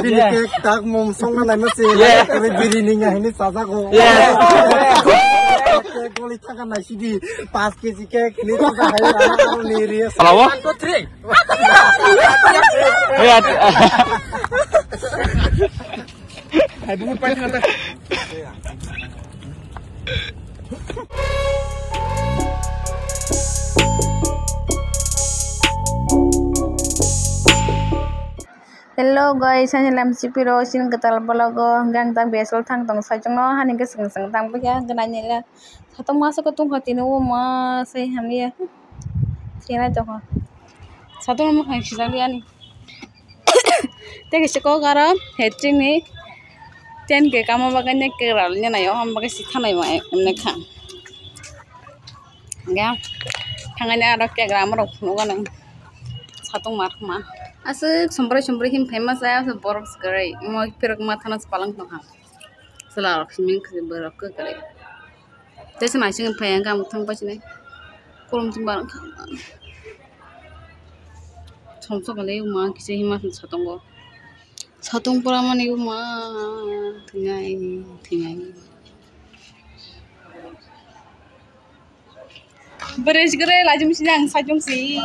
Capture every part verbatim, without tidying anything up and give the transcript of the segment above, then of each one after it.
Bini cake tak mom songna naima se. Yes. Kore biri ni nga hini sajago. Yes. Cake goli thaka naisidi. Paanch K G cake hini thaka hai aro ni ri. Hello? One, two, three. Yes. Hai, buku pakai kata. Hello guys, ani lam sipiro sin kwtal vlog o hwnkhe ang tak besol thang tong saichung no hani khe swng swng thang bwkhe ang gwnai nila satung masa ko tungkha tini o ma sai hamya sinai tongkha satung no mukhang sijak liya ani. Tei kaisa kok aro hatching ni ten K kama bagwi ne kwral ne naio, ham bagwi si thanai ma emne kha. Hingke thangani aro kegra morok phunukgo nang satung ma thangma. Aswk sombrai sombrai him phaima sa borok se kwrwi imo phirok ma thana se palang tongkha. Chwla rok simi borok kwrwi. Tei se naising phai hwnka ang thang pai sinai. Kolom chwng barang kha. Chomsok le ma kisa hima satungo. Satung pura mani ma thingai thingai. Beres gere lajim sini ang sajung si.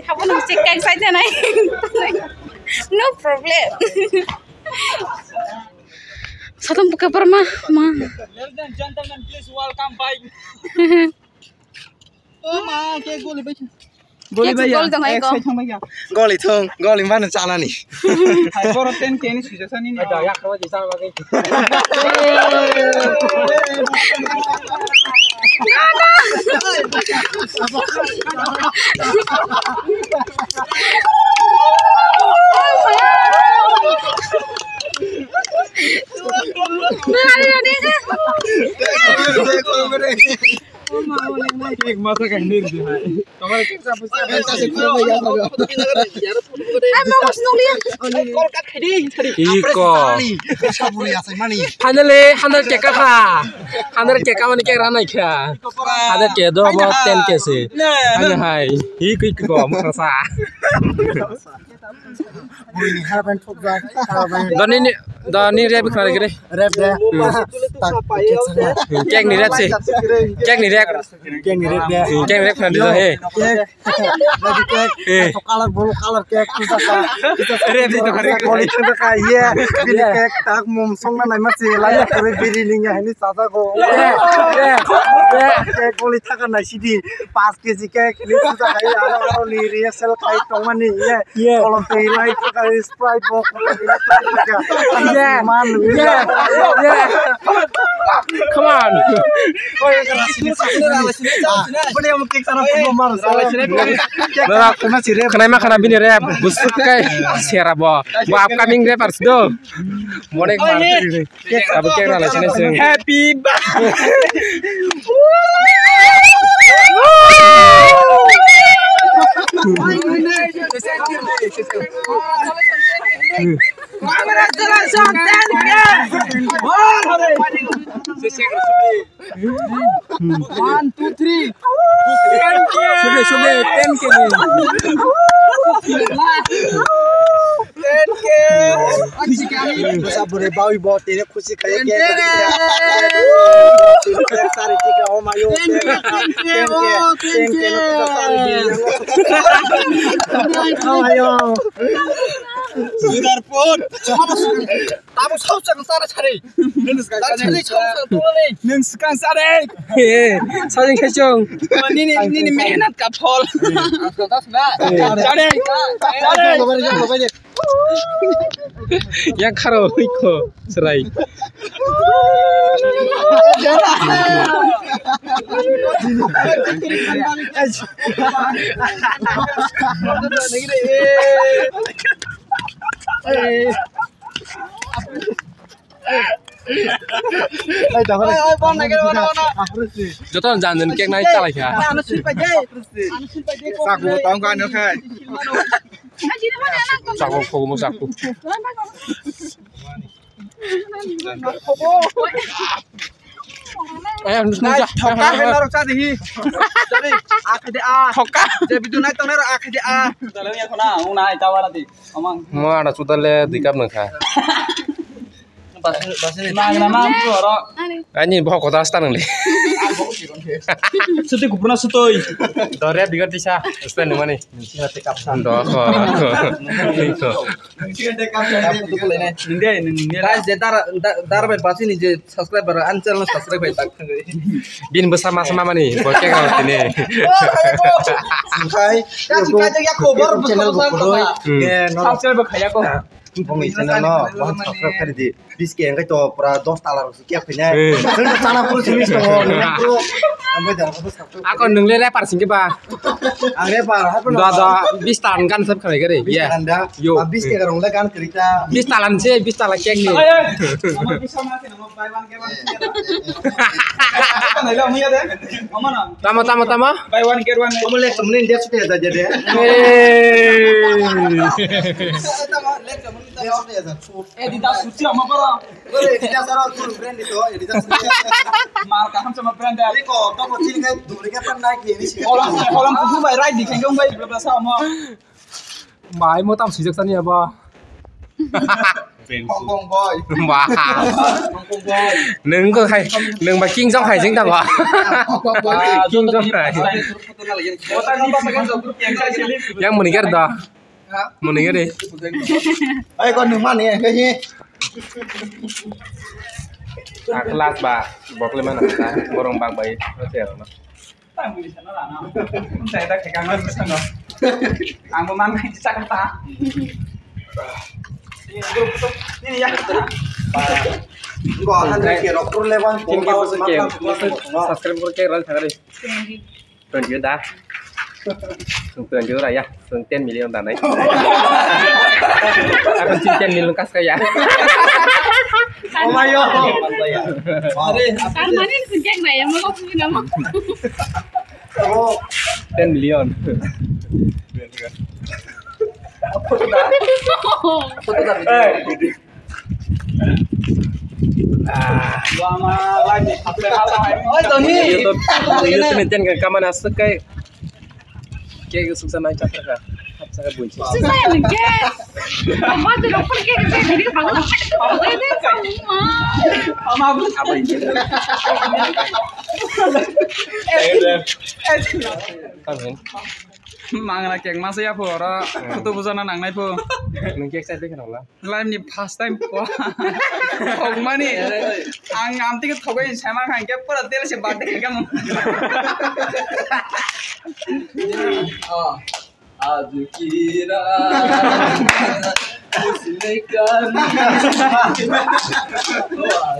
Habo nang cek kai saja nai. No problem. Satung buka perma ma. Ladies and gentlemen, please welcome by. Oh ma, ke goli bai. Goli bai ya. Goli thong, goli mano chanani. Hai boro ten K ni sujasa ni. Ada ya, kau di sana lagi. Cake masa kan nir di hai. Kamar cake sa pusa. Ai, mau nunggu dia. Iko. Finally, hundred cake kha. Hundred cake kha mani cake ranai kha. Hundred cake do bo ten K se. Ani hai. Iko iko mo khasa. Buini hara pen thok jak, hara pen. Doni ni, doni rep khna gre. Rep de. Hmm. Tak, cake sana. Cake ni rep se. Cake ni rep. Cake ni rep de. Cake ni rep khna di he. Cake. Lagi cake. Eh. Color blue color cake tu saka. Rep di to kare. Boli tu saka ye. Bini cake tak mum song na nai ma se la ya kare biri ning ya ni sa sa go. Yeah. Yeah. Yeah. Cake boli thaka nai sidi. Paanch K G cake ni tu saka ya aro ni rehearsal kai tong mani ye. Yeah. Kolom twi lai thaka Sprite bo. Yeah. Man. Yeah. Yeah. Come on. Khwnaima khwna bini rap busuk kai sera bo. Bo upcoming rappers do. Monek mar. Abo cake rala sini sing. Happy birthday. Congratulations, ten K. One, two, three. Ten K. Sube, sube, ten K ni. Ten K. Masa bwrwi bawi bo tini khusi khai khe. Ten K. Ten K, sari tika o mayo. Ten K, ten K, oh, ten K. Ten K no tika sari di. Oh, ayo. Sugar food. Tamo sao chang sara chari. Nung swkang sari. Nung swkang sari. He, sajeng khe chwng. Nini, nini mehnat ka phol. Chari. Chari. Yang kharo hoi ko serai. Joto jan jan cake nai chalai kha. Sago tong ka ano khai. Sago khomo sago. Sago. Eh, nai, thoka hai narok cha dihi. Sorry, a khai de a. Thoka. Je video nai tong narok a khai de a. Dale ya khona, ung nai ta wara di. Amang. Mo ana chuda le dui cup nang kha. Bas, bas ni. Mang na mang tu oro. Ani bo ko das ta nang le. Sutui kupuna sutui. Dore bigat disa. Stand mani. Sina te cup san. Do ko. Ko. Guys, je dar, dar, dar bai basi ni je subscriber an channel subscribe bai tak thang. Bin bwsa ma sama mani bo kek rok tini. Khai, ya si kai ya ko bor channel bo ko doi. Hmm. Subscribe khai ya ko. Bong channel no, wan subscribe khai di. Bis ke engkai to pura dos tala rok kek phai nai. Hmm. Chana pur sini to. Ambai dar ko subscribe. Ako nung le rapper sing ke ba. Ang rapper, hapno. Da da bis talan gan sab khalai gare. Bis talan da. Yo. Ah, bis ke garong le gan kerita. Bis talan se, bis talan kek ni. Ay, ay. Buy one get one free. Tamo, tamo, tamo. Buy one get one. Kamu lek temenin dia sudah ada jadi. Hey. Tamo lek temenin dia sudah ada. Eh, di tas suci ama para. Ore, Adidas aro full brand itu, Adidas. Mal kaham sama brand ya. Ini kok, kok kecil kan, dulu kan pernah gini sih. Orang, orang kuku bai rai di kengkong bai berapa sama. Mai mo tam sijak sani apa? Hong Kong boy. Wah. Hong Kong boy. Neng ko hai, neng ba King Jong hai jeng ta ba. Hong Kong boy. King Jong hai. Yang muni ker da. Muni gede. Ai, kon nung mani, eh, kayaknya. Kelas ba, bokle mana ta, borong bak bai, oke, ma. Ang bo man nai chak ta. Ini ya. Bo han ke rok tur le bang. King ke bos ke, subscribe ko ke ral thagare. Twenty da. Twenty ra ya. Ten million da nai. Aku sih ten million kas kaya. Oh my God. Are, Armani sejak na ya, mau aku nama. Oh. Ten million. Apa tu dah? Apa tu dah? Oi, Tony. YouTube, YouTube ni ten ka kamana aswk kai. Cake suksa nai chapra ka. Hapsa ka bunchi. Suksa ya nang cake. Mama tu doktor cake cake ni ka bangun. Apa ini? Apa ini? Amin. Mangna cake masa ya pho ora. Kutu bujana nang nai pho. Nung cake sa dekha nang la. Life ni first time po. Thokmani. Ang amtwi khe thogwi saima kha, hwnkhe pura tel se birthday khe kamo. Oh. Aaj ki raat khushiyon ka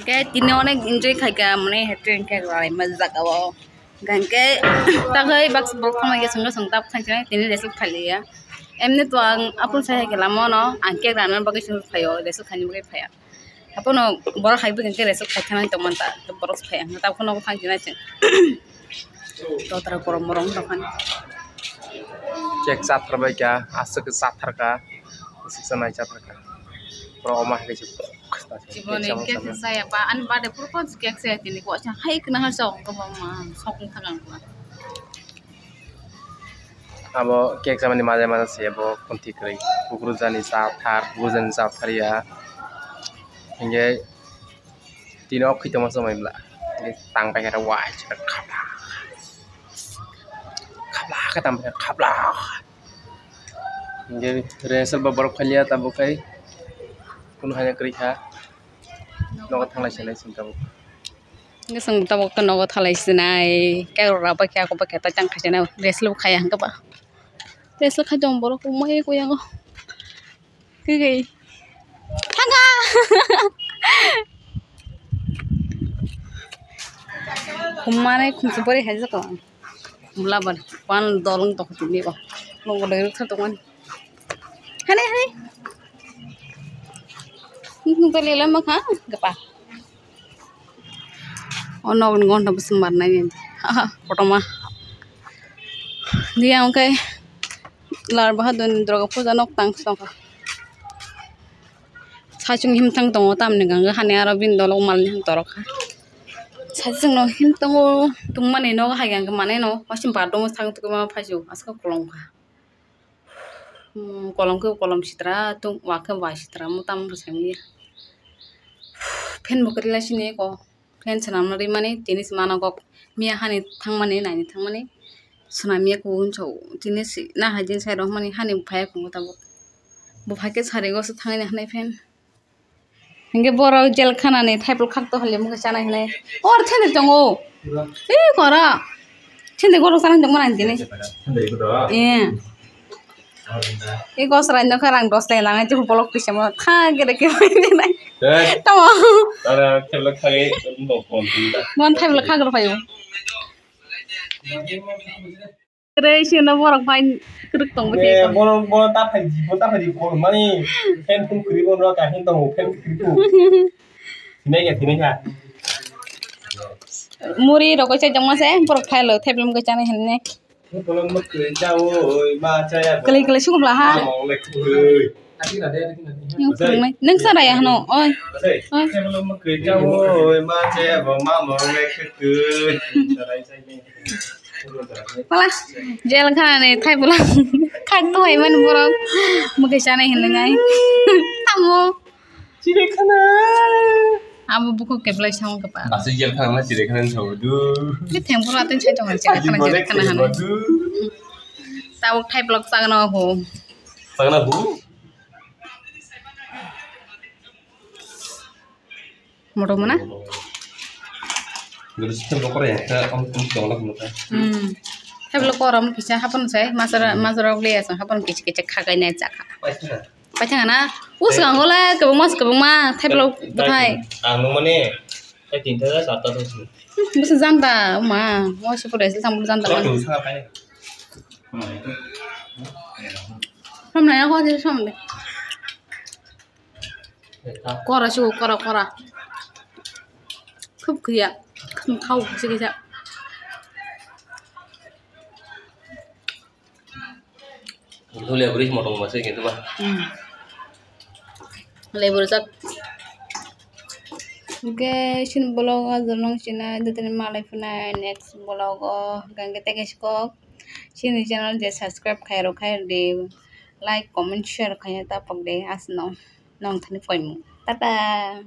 Khe tini onek enjoy khaikha, mane, train khe rai majak abo. Hingke takhai baksa borok thangma khe chwngno chwng tabuk thang sinai tini result khailiya. Emni to ang aphuru sai hai khe lama no ang cake rana bagwi se phaio, result khaini bagwi phaiya. Aphuru borok hai bagwi hingke result khai thangna tongmani ta, borok phaiya. Tabuk nogo thang sinai chwng. Totra korom borok wng tongkha. Cake chathar bai kha, aswk chathar kha, aswk chanai chathar kha. Borok omo hai khe se. Chiboni cake se saya pa, ani birthday purpose cake se tini ko cha hai kana ha sok ko ma sok thang ang. Abo cake chamani maja maja se bo khunti kwrwi. Kukrujani chathar, kukrujani chathar ya. Hingke tini o khitoma somai bwla. Hingke tang pai khe wai khabla. Khabla khe tang pai khabla. Hingke result bo borok phailia tabuk kai. Kunu haino kwrwi kha. Nogo thanglai sinai chwng tabuk. Hingke chwng tabuk khe nogo thalai sinai. Khe rok rw bai khe ako bai khe ta chang khai sinai. Result bo khaiya hwnkhe ba. Result khai tong borok umai kuyango. Khe khe. Thanga. Humani khumsu bari hai jaka. Mula ban pan dolong tok tini ba. Nongo dai rukha tongani. Hani, hani. Nung tali lama kha gapa. Ono ngon ta bus marnai ni. Kotorma. Dia ongkai lar bahadun droga puja nok tang songkha. Saichung himthang tongo tamni gangkha hani aro bini dolok malni himtorok kha. Hachwkno him tongo tongmani nogo hai ang maneno waising bathroom o thang tongma phaisu aska kolom kha. Hmm, kolom khe kolom sitra tong wa khe wa sitra mo tamo rwchapya. Fan bo kwrwi lai sini eko fan swnamna rwmani tini se mano kok miya hani thangmani naini thangmani swnamya kubun chao tini se na hai jin sai rok mani hani bo phaiya kungo tabuk bo phaikhe sari o se thangani hanai fan. Hingke borok jel khanani thaipul khak to hali mungke chanai hinai. Or thende tongo. Ee kora. Thende gorok chanai tongma nang tini. Ee. Ee gosrai no khe rang dos lai langai tei bolok kisa mo tha gere khe mai nai. Tamo. Ara thaipul khak e no phone tini. Mon thaipul khak rw phaio. Kwrwi sino borok bai kwrwk tong bwkhe. Eh, bono, bono ta phai di, bono ta phai di, bono mani fan phung kwrwi bono ka hin tongo, fan kwrwi phung. Hinai ya, hinai ya. Muri rok koi chajak ma se, borok phai lo, thaiplim koi chanai hinne. Bono ma kwrwi cha oi, ma cha ya. Kwlwi kwlwi sukubla ha. Ma ong le kwrwi. Nwng phwrwngnai, nwng sa raya hwno, oi. Oi. Pala, jel khanani thaipula. Khak to hai mani borok. Mukhe chanai hinwi nai. Tamo. Chire khana. Abo bukhuk keplai samung kapa. Aswk jel khana chire khana sabu du. Ni thengpura tei chai tongo chire khana jel khana hana. Tabuk thaipulok chagna ho. Chagna ho. Motom na? Guru system ko kore, ta om tum tong lak mata. Hmm. Table korom kisa hapon sai, masara, masara le asa hapon kis kis khagai nai chakha. Paitha. Paitha na? Us gang gole, kebang mas kebang ma, table buthai. Ang nung mane, eh, tinta da, charta da. Bisa janda, ma, mo si pura sil sambil janda. Tum sana pai. Sambil ya, kok jadi sambil. Kora sih, kora, kora. Khup kaya, khup kau sih kisa. Itu lebih motor masih gitu bah. Hmm. Lebih rusak. Oke, sini vlog aja nong sini, itu tadi malah pernah next vlog oh, ganti teke sikok. Sini channel je subscribe khai ro khai di, like, comment, share khai tapok de asno. Nong thani poimu. Tata.